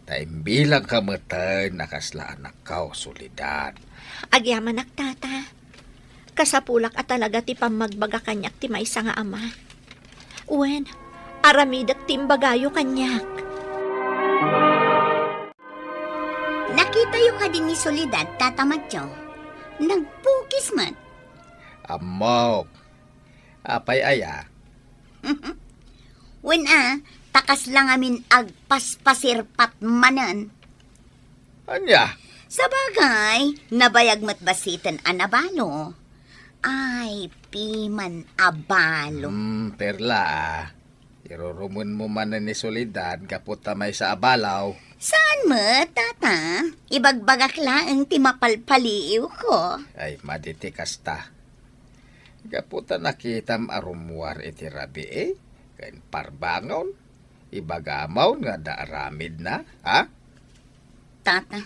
Ta imbilangka metten a kasla anakko, Soledad. Agyamanak, Tata. Kasapulak a talaga ti pammagbaga kaniak ti maysa nga ama. Wen, aramidek ti imbagayo kaniak. Nakitayo kadi ni Soledad, Tata Matyo? Nagpukis met. Ammok. Apay aya? Wen a, ta kasla ngamin agpaspasirpat manen. Ania? Sabagay, nabayag met basiten a nabalo. Ay, piman a balo. Hmm, Perla, a. Irurumenmo manen ni Soledad gapu ta maysa a balaw. Saan met, Tata? Ibagbagak laeng ti mapalpaliiwko. Ay, madi ti kasta. Gapu ta nakitam a rummuar iti rabii ken parbangon, ibagam nga adda aramidna, ha? Tata.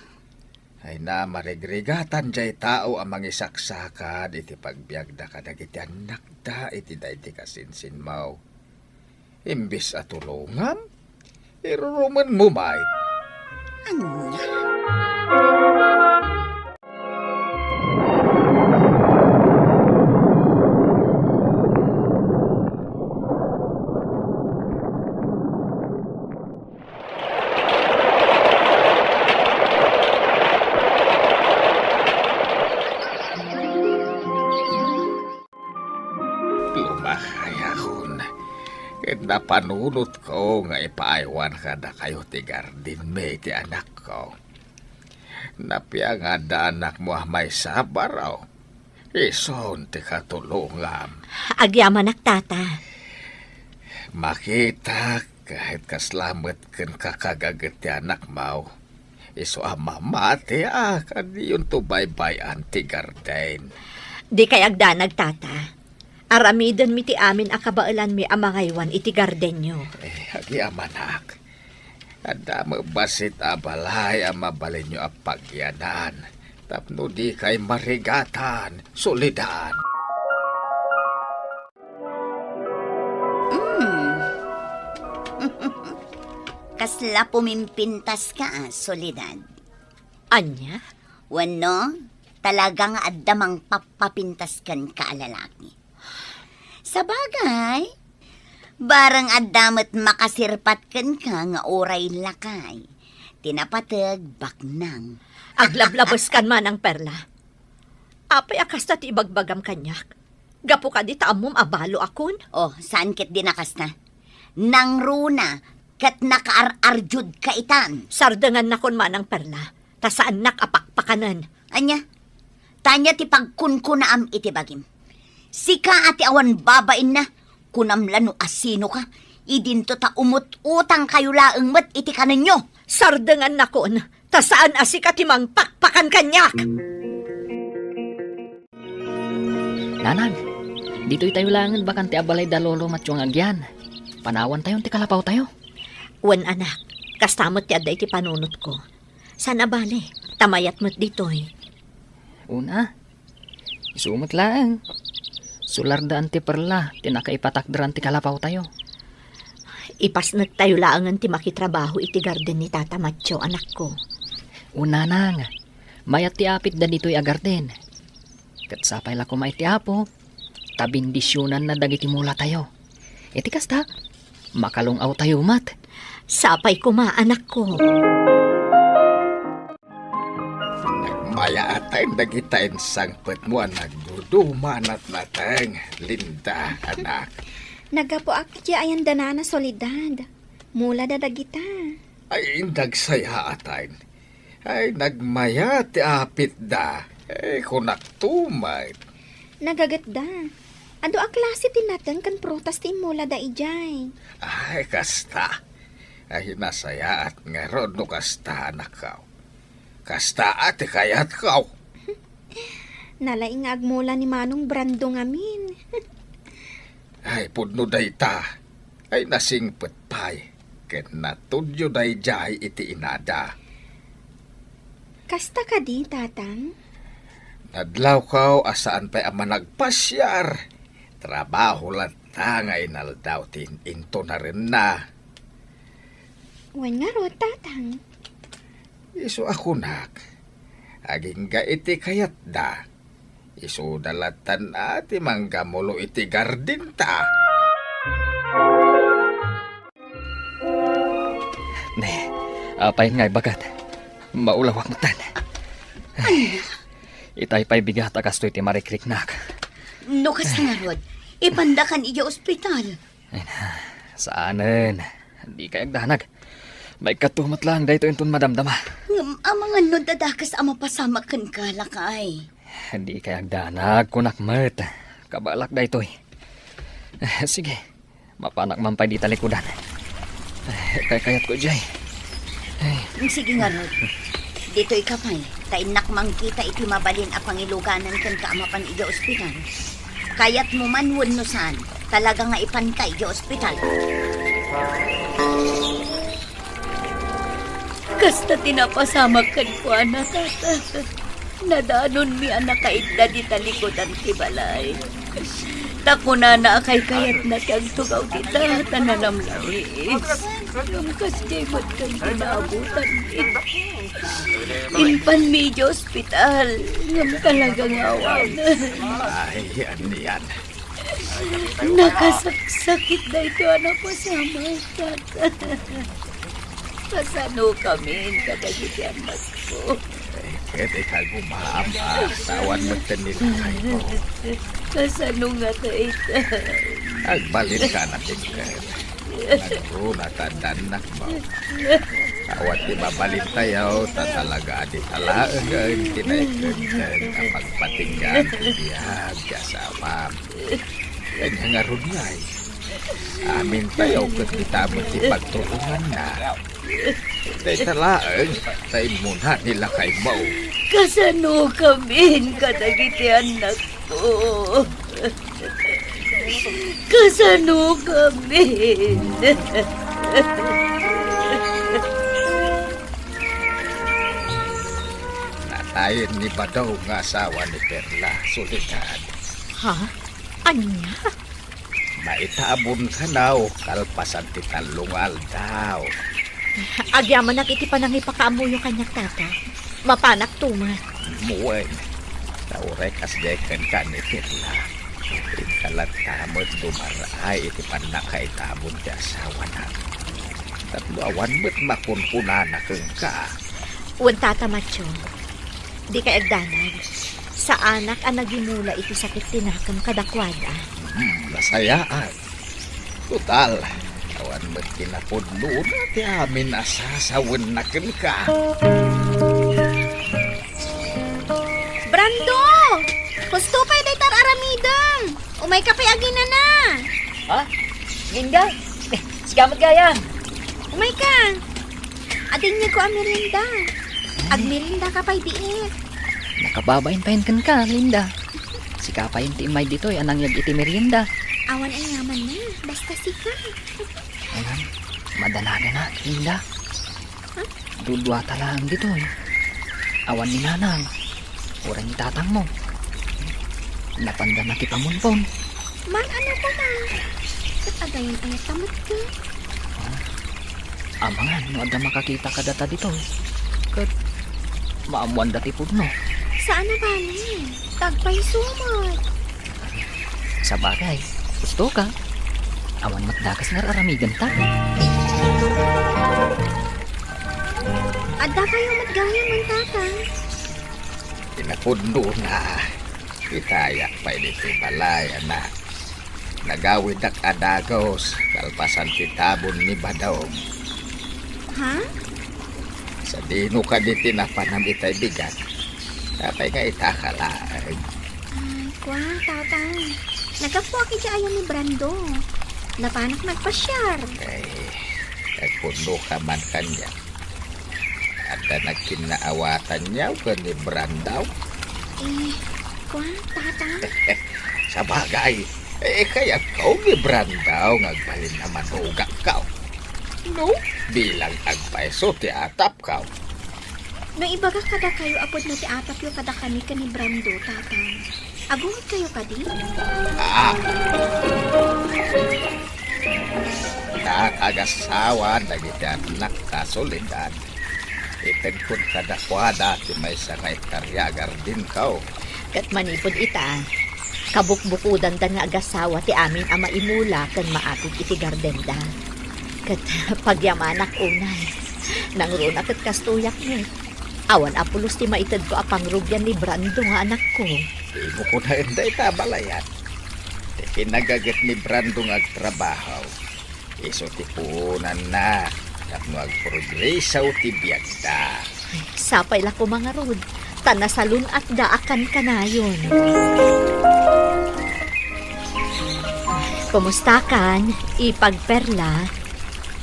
Ay na, marigrigatan jay tao a mangisaksakad iti pagbiagda kadagiti annakda iti daydi kasinsinmo. Imbes a tulongam, irurumenmo met. Ania? Lumakayakon, ket napanunotko nga ipaaywan kadakayo ti gardenmi ti anakko. Napiangad da anakmo a maysa a baro. Isun ti katulongam. Agyamanak, Tata. Makitak ket kasla met ken kakagaget ti anakmo. Isu a mamati a kadiyonto baybay-an ti garden. Dikay agdanag, Tata. Aramidenmi ti amin a kabaelanmi a mangaywan iti gardenyo. Eh, agyamanak. Adda met bassit a balay a mabalinyo a pagyanan tapno dikay marigatan, Soledad. Mm. Kasla pumimpintaska, Soledad. Ania? Wenno, talaga nga adda mangpappapintas kenka a lalaki. Sabagay, bareng adda met makasirpat kenka nga uray lakay ti napateg baknang. Aglablabeskan, Manang Perla. Apay a kasta ti ibagbagam kaniak? Gapu kadi ta ammom a baloakon? Oh, saan ketdin a kasta? Nangruna ket nakaar-arjudka itan. Sardengannakon, Manang Perla, ta saannak a pakpakanen. Ania? Ta ania ti pagkunkunaam iti bagim? Sika a ti awan babainna, kunam la no asinoka, idinto ta umut-utangkayo laeng met iti kanenyo. Sardengannakon, ta saan a sika ti mangpakpakan kaniak. Nanang, ditoy tayo laengen bakante a balay da Lolo Matyo nga agyan. Panawantayon ti kalapawtayo. Wen, anak, kasta met ti adda iti panunotko. Saan a bale, ta mayat met ditoy. Una, isu met laeng. Sularda Auntie Perla ti nakaipatakderan ti kalapawtayo. Ipasnektayo laengen ti makitrabaho iti garden ni Tata Matyo, anakko. Wen, nanang, mayat ti apitda ditoy a garden. Ket sapay la koma iti Apo, ta bendisionanna dagiti mulatayo. Iti kasta, makalung-awtayo met. Sapay koma, anakko. Nagmayaat dagita insangpetmo a nagduduma a natnateng, Linda, anak. Naggapuak iti ayan da Nana Soledad. Mulada dagita. Ay, indagsayaatan. Ay, nagmayaat ti apitda. Eh, kunak tumet. Nagagetda. Adu a klase ti nateng ken prutas ti immulada idiay. Ay, kasta. Ay, nasayaat ngarud no kasta, anakko. Kasta a ti kayatko. Nalaing nga agmula ni Manong Brando ngamin. Ay, pudno dayta. Ay, nasingpet pay. Ket natudyo daydiay iti inada. Kasta kadi, Tatang? Nadlawko a saan pay a managpasiar. Trabaho latta nga inaldaw ti in-, intunarenna. Wen ngarud, Tatang. Isu a kunak, agingga iti kayatda. Isuda lattan a ti manggamulo iti gardenta. Ne, apay nga ibagat? Maulawak metten. Itay pay bigat a kastoy ti marikriknak. No kasta ngarud, ipandakan idiay ospital. Ay na, saanen. Dikay agdanag. Maikkato met laeng daytoy inton madamdama. Ngem amangan no dadakes a mapasamak kenka, lakay. Dikay agdanag, kunak met. Kabaelak daytoy. Sige, Mapanak man pay di talikudan. Ay, kaykayatko idiay. Ay. Sige ngarud. Ditoyka pay, ta innak mangkita iti mabalin a pangiluganan kenka a mapan idiay ospital. Kayatmo man wenno saan, talaga nga ipanka idiay ospital. Kasta ti napasamak kenkuana, Tata. Nadanonmi a nakaidda dita likudan ti balay. Ta kunana a kaykayatna ti agtugaw dita ta nanamlangis. Ngem kasdiay met ken ti naabutanmi. Impanmi idiay ospital, ngem talaga nga awan. Ay, anian. Nakasaksakit daytoy a napasamak, Tata. Kasanokamin kadagiti annakko? Ay, ket ikagumaam a sawan met ti nilakayko. Kasano nga dayta? Agbalinka na, Tingked. Nagruna ta adda annakmo. Awan ti mabalintayo, ta talaga a dita laeng nga kinaikedked a pagpatinggaan ti biag ti asawam. Ania ngarud ngay? Amintayo ket dita met ti pagturonganna. Dayta laeng, ta immuna ni lakaymo. Kasanokamin kadagiti annakko? Kasanokamin? Natayen ni Badong nga asawa ni Perla, Soledad. Ha? Ania? Maitabon kano kalpasan ti tallo nga aldaw. Agyamanak iti panangipakaammoyo kaniak, Tata. Mapanakto met. Wen, ta uray kasdiay kenka ni Perla, inka latta met dumar-ay iti pannakaitabon ti asawana. Tapno awan met makunkunana kenka. Wen, Tata Matio, dikay agdanag. Saanak a nagimula iti sakit ti nakem kadakuada. Hmm, nasayaat. Total, awan met kinapudnona ti amin a sasawenna kenka. Brando! Husto pay dayta ar-aramidem! Umayka pay aginana! Ha? Linda? Sika met gayam! Umayka! Adingngegko a merienda. Agmeriendaka pay diit. Nakababain payen kenka, Linda. Sika payen ti immay ditoy a nangyeg iti merienda. Awan aniamanna, basta sika. Ayan, madanagan na, Linda. Ha? Duduata laeng ditoy. Awan ni Nanang. Uray ni Tatangmo. Napanda nakipamunpon. Man, ano ko man? Ket agayan-ayat ta met ka. Amangan no adda makakita kadata ditoy. Ket maammoanda ti pudno. Saan a bale. Tagpayso met. Sabagay, husto ka. Awan met dakes nga ar-aramidenta. Adda kayo met gayam, Tatang. Kinapudnona, itayak pay ditoy balay, anak. Nagawidak a dagus, kalpasan ti tabon ni Badong. Ha? Sadino kadi ti napanam itay bigat? Apay nga itaka laeng? Ay, kua, Tatang. Naggapuak iti ayan ni Brando. Napanak nagpasiar. Ay, agpudno ka man kaniak. Adda nagkinnaawatanyo ken ni Brando? Eh, kua, Tatang. Sabagay, eh, kayatko ni Brando nga agbalin a manugakko. No, bilang agpayso ti atapko. No ibagak kadakayo a pudno ti atapyo kadakami ken ni Brando, Tatang, agungetkayo kadi? Ah! Nakagasawa dagiti annakta, Soledad. Itedkon kadakuada ti maysa nga ektaria a gardenko. Ket manipud ita, kabukbukodandan nga agasawa ti amin a maimula ken maatid iti gardenda. Ket pagyamanak unay, nangruna ket kastoyak met. Awan a pulos ti maitedko a pangrugian ni Brando nga anakko. Dimo kunaen dayta a balayat. Ti kinagaget ni Brando nga agtrabaho, isu ti puonanna tapno agprogreso ti biagda. Sapay la koma ngarud, ta nasalun-atda a kankanayon. Kumustakan, Ipag Perla?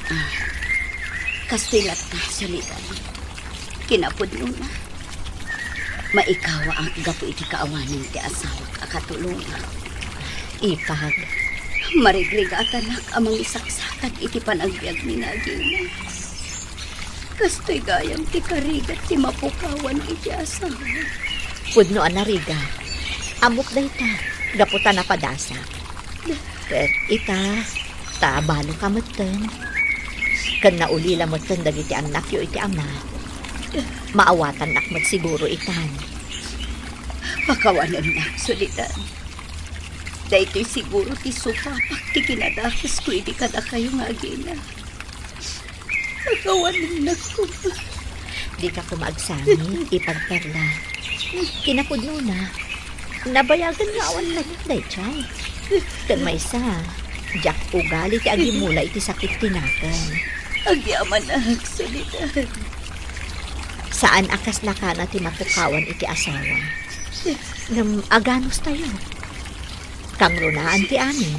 Ah, kastoy latta, Soledad. Kinapudnona, maikawaak gapu iti kaawanan ti asawak a katulongak. Ipag. Marigrigatanak a mangisaksakad iti panagbiagmi nga agina. Kastoy gayam ti karigat ti mapukawan iti asawa. Pudno a narigat. Ammok dayta, gapu ta napadasak. Ket ita, ta baloka metten. Ken naulila metten dagiti annakyo iti ama. Maawatannak met siguro itan. Pakawanennak, Soledad. Daytoy siguro ti supapak ti kinadakesko idi kadakayo nga agina. Pakawanennak koma. Dika koma agsangit, Ipag Perla. Kinapudnona, nabayagen nga awan kaniak daydiay. Ket maysa, diak ugali ti agimula iti sakit ti nakem. Agyamanak, Soledad. Saan a kasla kana ti mapukawan iti asawa. Ngem aganustayo? Kangrunaan ti amin.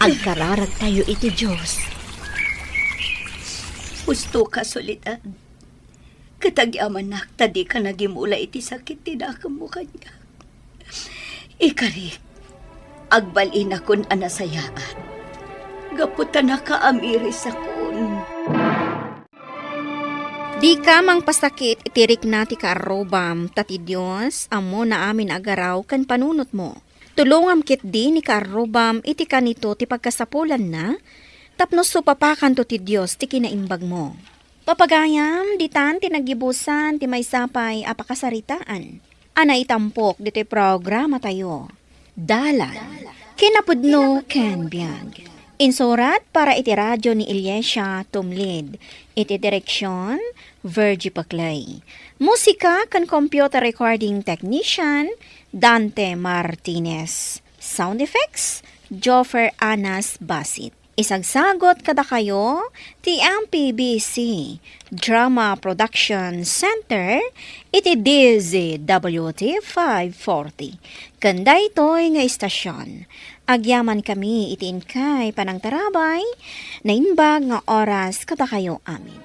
Agkararagtayo iti Dios. Husto ka, Soledad. Ket agyamanak ta dika nagimula iti sakit ti nakemmo kaniak. Ikarik, agbalinakon a nasayaat. Gapu ta nakaamirisakon. Dika mangpasakit iti rikna ti kaarrubam, ta ti Dios, ammona amin a agaraw ken panunotmo. Tulongam ketdi ni kaarrubam iti kanito ti pagkasapulanna, tapno supapakanto ti Dios ti kinaimbagmo. Papagayam, ditan ti naggibusan ti maysa pay a pakasaritaan a naitampok ditoy programatayo. Dalan, kinapudno ken biag. Insurat para iti radio ni Iliesia Tumlid. Iti direksion, Virgie Paclay. Musika ken computer recording technician, Dante Martinez. Sound effects, Joffer Anas Basit. Isagsagot kadakayo ti M P B C Drama Production Center iti D Z W T five forty. Ken daytoy nga istasion, agyamankami iti inkay panangtarabay, naimbag nga oras kadakayo amin.